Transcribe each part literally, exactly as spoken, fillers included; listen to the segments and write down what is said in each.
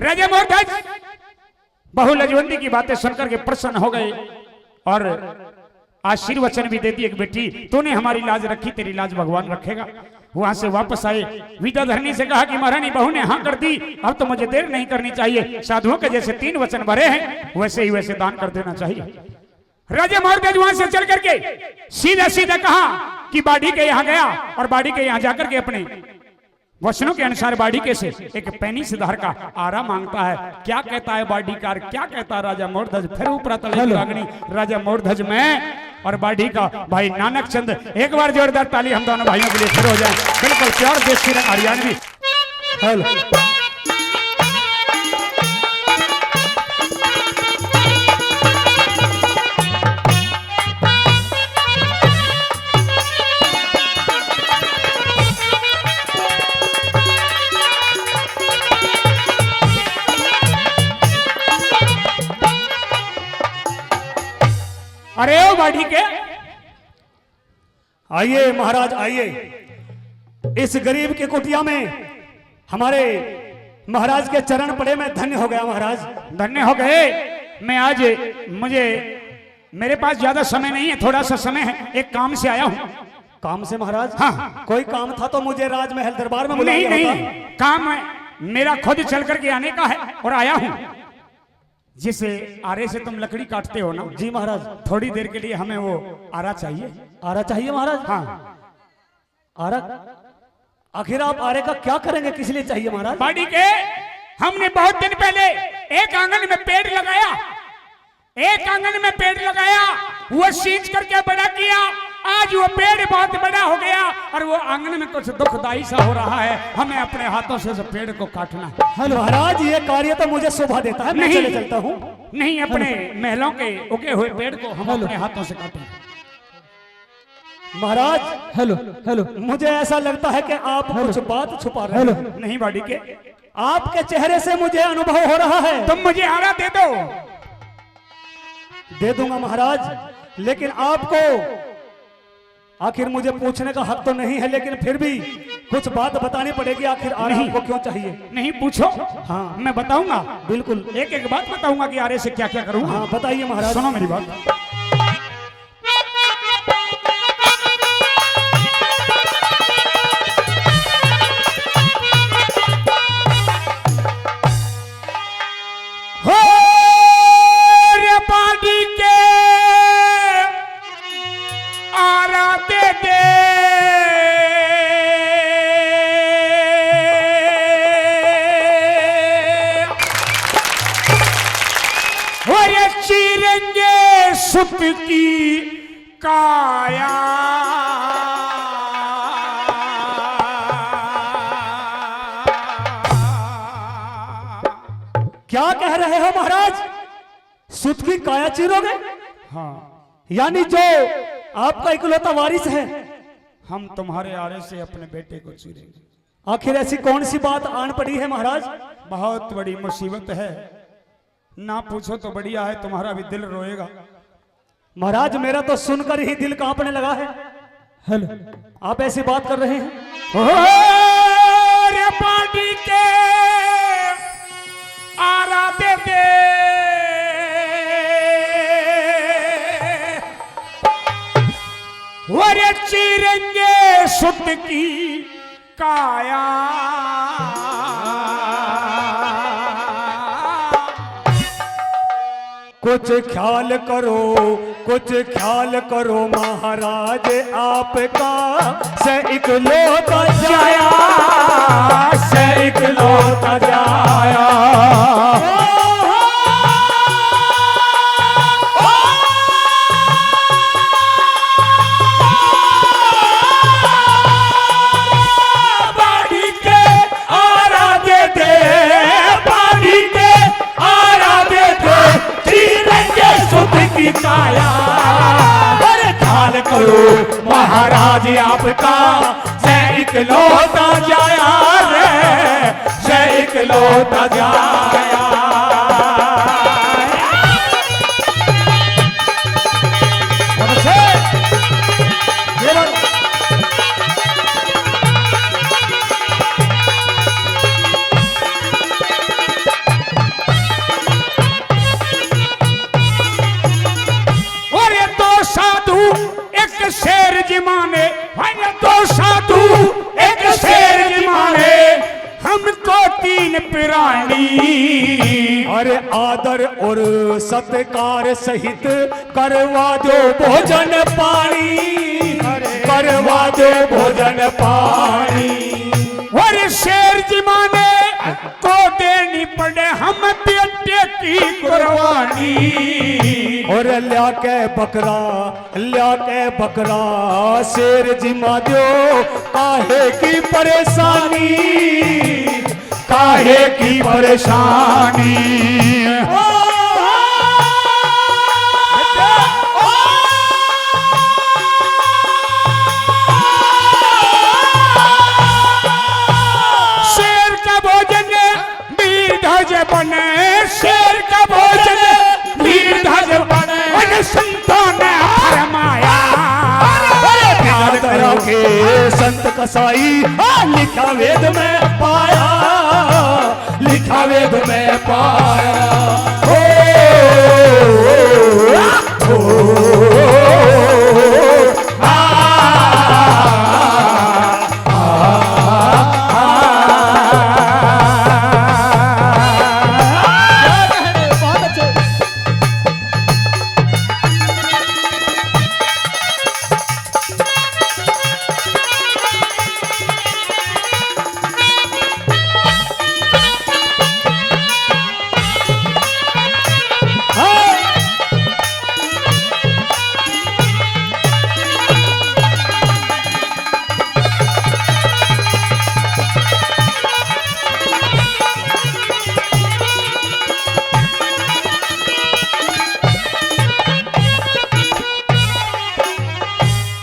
राजा मोरध्वज बहु लजवंती की बातें सुनकर के प्रसन्न हो गए और आशीर्वचन भी दे दिए कि बेटी, तूने हमारी लाज रखी, तेरी लाज भगवान रखेगा। वहां से वापस आए, विद्याधरणी से कहा कि महारानी, बहू ने हाँ कर दी, अब तो मुझे देर नहीं करनी चाहिए। साधुओं के जैसे तीन वचन भरे हैं, वैसे ही वैसे दान कर देना चाहिए। राजा मोरध्वज वहां से चल करके सीधा सीधा कहा कि बाड़ी के यहाँ गया और बाड़ी के यहाँ जाकर के अपने वचनों के अनुसार बाड़ी के से एक पैनी सुधार का आरा मांगता है। क्या कहता है बाड़ीकार, क्या कहता है राजा मोरध्वज? फिर ऊपर तले हेलो। रागनी राजा मोरध्वज में और बाड़ी का भाई नानक चंद। एक बार जोरदार ताली हम दोनों भाइयों के लिए फिर हो जाए। बिल्कुल प्योर देसी रंग हरियाणवी। हेलो। अरे ओ बाड़ी के, आइए महाराज, आइए। इस गरीब की कुटिया में हमारे महाराज के चरण पड़े, मैं धन्य हो गया महाराज। धन्य हो गए। मैं आज, मुझे, मेरे पास ज्यादा समय नहीं है, थोड़ा सा समय है, एक काम से आया हूँ। काम से महाराज? हाँ। कोई काम था तो मुझे राजमहल दरबार में बुला नहीं, लिया नहीं, होता। काम है, मेरा खुद चल करके आने का है और आया हूँ। जिस आरे से तुम लकड़ी काटते हो ना, जी महाराज। थोड़ी देर के लिए हमें वो आरा चाहिए। आरा चाहिए महाराज? हाँ। आरा? आखिर आप आरे का क्या करेंगे, किस लिए चाहिए महाराज? बाड़ी के, हमने बहुत दिन पहले एक आंगन में पेड़ लगाया, एक आंगन में पेड़ लगाया, वो सींच करके बड़ा किया। आज वो पेड़ बहुत बड़ा हो गया और वो आंगन में कुछ दुखदाई सा हो रहा है। हमें अपने हाथों से उस पेड़ को काटना है। हेलो। महाराज, ये कार्य तो मुझे शोभा देता है, मैं नहीं, चले चलता हूँ। नहीं, अपने हेलो। महलों के उगे हुए पेड़ को हम हेलो। अपने हाथों से काटेंगे। महाराज, हेलो, हेलो। मुझे ऐसा लगता है कि आप हेलो। कुछ बात छुपा रहे हेलो। हैं। नहीं बाड़ी के, आपके चेहरे से मुझे अनुभव हो रहा है। तुम मुझे आरा दे दो। दे दूंगा महाराज, लेकिन आपको, आखिर मुझे पूछने का हक तो नहीं है, लेकिन फिर भी कुछ बात बतानी पड़ेगी, आखिर आरा नहीं। आपको क्यों चाहिए? नहीं, पूछो। हाँ। मैं बताऊंगा। बिल्कुल। एक एक बात बताऊंगा कि आरे से क्या क्या करूंगा। हाँ, बताइए महाराज। सुनो मेरी बात। हो रे बाड़ी के आरा दे दे। हो रे चीरेंगे सुत की काया। क्या कह रहे हो महाराज? सुत की काया चीरोगे? हाँ। यानी जो आपका इकलौता वारिस है? हम तुम्हारे आरे से अपने बेटे को चीरेंगे। आखिर ऐसी कौन सी बात आन पड़ी है महाराज? बहुत बड़ी मुसीबत है, ना पूछो तो बढ़िया है, तुम्हारा भी दिल रोएगा। महाराज, मेरा तो सुनकर ही दिल कांपने लगा है। हेलो। आप ऐसी बात कर रहे हैं? हो रे बाड़ी के आरा दे दे। हो रे चीरेंगे सुत की काया। कुछ ख्याल करो, कुछ ख्याल करो महाराज, आपका से इकलौता जाया, से इकलौता जाया। बाड़ी के आरा दे दे, बाड़ी के आरा दे दे, चीरेंगे सुत की काया। अरे ख्याल करो महाराज आपका, से इकलौता जाया रे, से इकलौता जाया। पानी। अरे आदर और सत्कार सहित करवा दो भोजन पानी, करवा दो भोजन पानी। और शेर जिमाने को देनी पड़े हम बेटे की कुर्बानी। और ल्या के बकरा, ल्या के बकरा शेर जिमा दो, काहे की परेशानी, काहे की परेशानी। शेर का भोजन वीर ध्वज बने, शेर का भोजन वीर ध्वज बने। उन संतों ने फरमाया, अरे प्यार करो के संत कसाई, हाँ, लिखा वेद में पाया, लिखा वेद में पाया। ओ, ओ, ओ, ओ, आ, आ, आ, आ। बहुत अच्छे।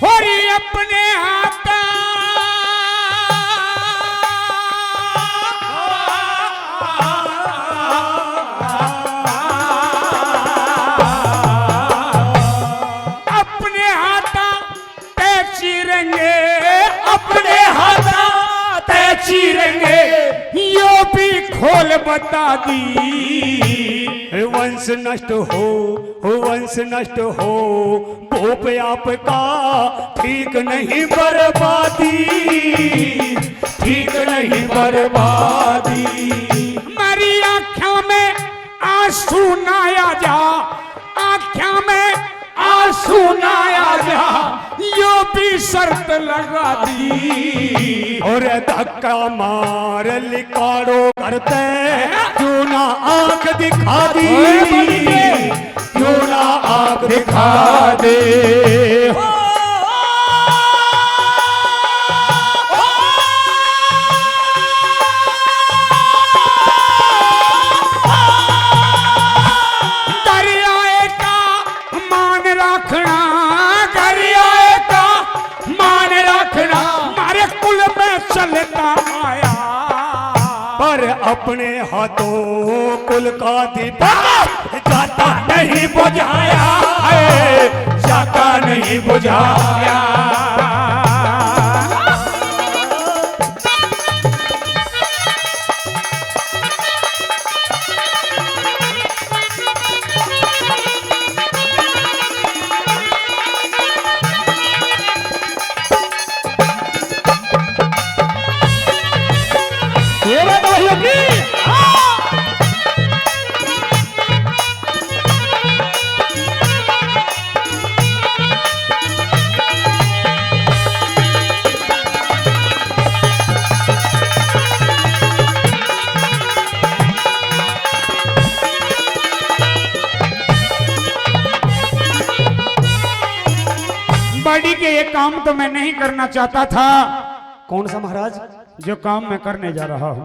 और ये अपने हाथा, अपने हाथा तै चीरेंगे, अपने हाथा तै चीरेंगे, यो भी खोल बता दी। वंश नष्ट हो, वंश नष्ट हो, भूप आपका ठीक नहीं बर्बादी, ठीक नहीं बर्बादी। हमारी आँखों में आंसू ना आ जा, आँखों में आंसू ना आ जा, यो भी शर्त लगा दी। और धक्का मार लिकाड़ो करते, क्यों ना आंख दिखा दी, क्यों ना आंख दिखा दे। दरियाए का मान रखना, दरियाए का मान रखना, मारे कुल में चलता आया। पर अपने हाथों कुल का दीपक जाता नहीं बुझाया, है, जाता नहीं बुझाया। ये बात भाइयों की। हाँ। बड़ी के ये काम तो मैं नहीं करना चाहता था। कौन सा महाराज? जो काम मैं करने जा रहा हूँ।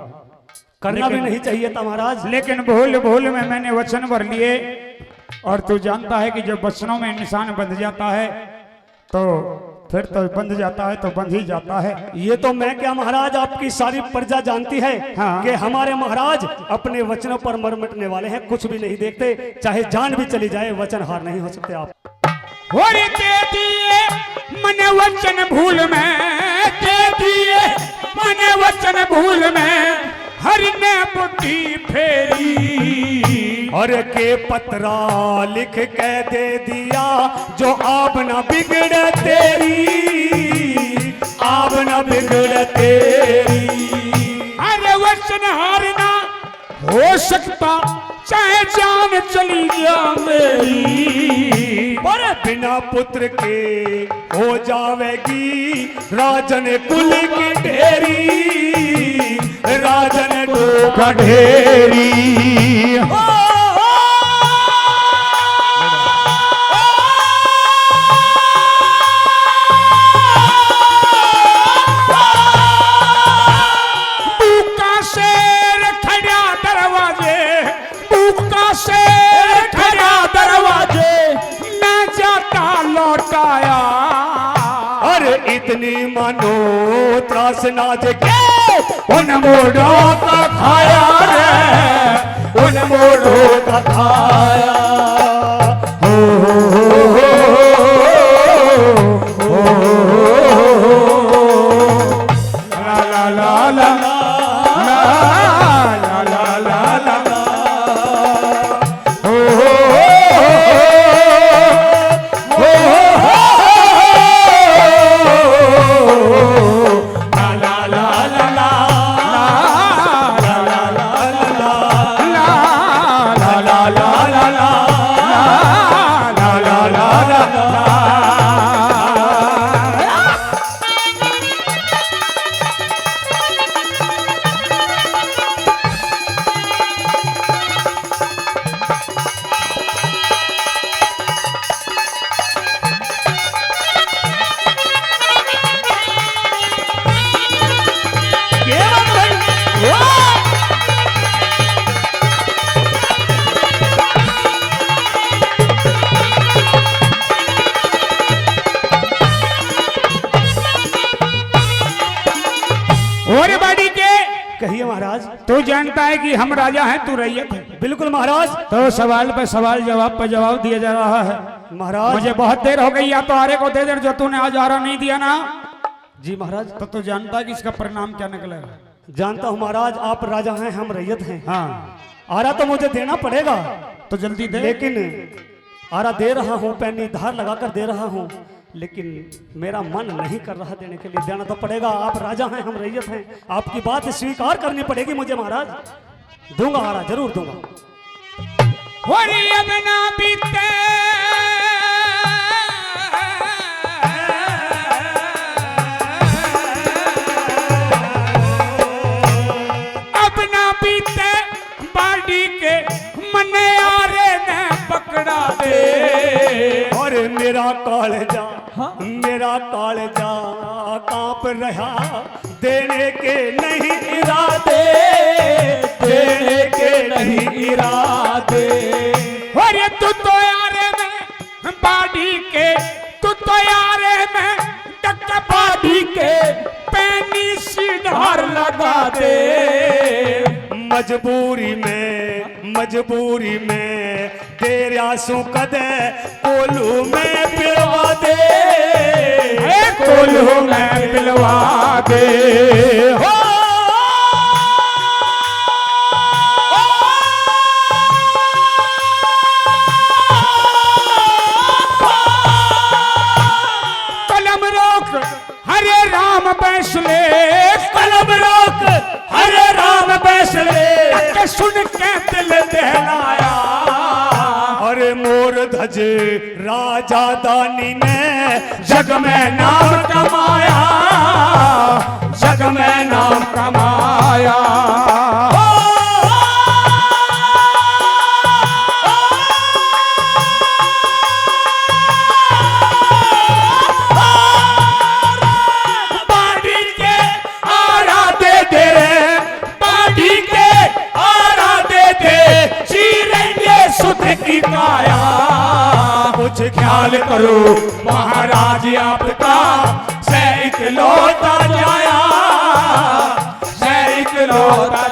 करना भी लेकिन नहीं चाहिए था महाराज। लेकिन भूल भूल में मैंने वचन भर लिए, और तू जानता है कि जब वचनों में इंसान बंध जाता है तो फिर तो बंध जाता है, तो बंध ही जाता है। ये तो मैं क्या महाराज, आपकी सारी प्रजा जानती है। हाँ। कि हमारे महाराज अपने वचनों पर मर मिटने वाले हैं, कुछ भी नहीं देखते, चाहे जान भी चली जाए, वचन हार नहीं हो सकते आप। और दे दिए मन वचन भूल में, दे दिए मन वचन भूल में, हरि ने बुद्धि फेरी। और के पत्रा लिख के दे दिया, जो आब ना बिगड़े तेरी, आब ना बिगड़े तेरी। अरे वचन हारना हो सकता चाहे जान चली जा मेरी, पर बिना पुत्र के हो जावेगी राजन कुल की ढेरी, राजन कुल का ढेरी। ओ, ओ, ओ, भूखा शेर खड़ा दरवाजे, भूखा शेर खड़ा दरवाजे, मैं जाता लौटाया। अरे इतनी मानो त्रास नाज के, उन मोड़ों का खाया रे, उन मोड़ों का खाया। हो, हो, हो, हो, हो, हो, हो। ला, ला, ला, ला, ला, ला, ला, ला, ला। हो, हो, हो, हो, हो। ला, ला, ला, ला, ला। ला, ला, ला, ला, ला। ला, ला, ला, ला, ला। और बाड़ी के कहिए महाराज। तू जानता है कि हम राजा हैं, तू रैयत है। बिल्कुल महाराज। तो सवाल पे सवाल, जवाब पे जवाब दिया जा रहा है। महाराज। मुझे बहुत देर हो गई, या तो आरे को दे दे, जो तूने आज आरा नहीं दिया ना। जी महाराज। तो तू जानता है कि इसका परिणाम क्या निकलेगा? जानता हूँ महाराज, आप राजा हैं, हम रैयत हैं। हाँ। आरा तो मुझे देना पड़ेगा। तो जल्दी दे। लेकिन आरा दे रहा हूँ, पैनी धार लगा कर दे रहा हूँ, लेकिन मेरा मन नहीं कर रहा देने के लिए। देना तो पड़ेगा, आप राजा हैं, हम रैयत हैं, आपकी बात स्वीकार करनी पड़ेगी मुझे महाराज। दूंगा आरा, जरूर दूंगा। होरी अब ना बीते, अब ना बीते बाड़ी के, मने आरे ने पकड़ा दे। और मेरा कालजा, हाँ? मेरा कालजा कांप रहा, देने के नहीं इरादे, देने के नहीं इरादे। अरे तू तो यार में बाड़ी के, तू तो यार में डक बाड़ी के, पैनी सी धार लगा दे। मजबूरी में, मजबूरी में तेरा सू कदे कोल्हू में पिलवा दे, ए कोल्हू में पिलवा दे। हो। कलम रोक, हरे राम बैसले। कलम रोक, हरे राम बैसले। के सुन के दिल दहलाया। अरे मोर धज राजा दानी ने जग में नाम कमाया, जग में नाम कमाया। बाड़ी के आरा दे दे रे, बाड़ी के आरा दे दे, चीरेंगे सुध की काया। कुछ ख्याल करो महाराज आपका, सै इकलौता जाया, सै इकलौता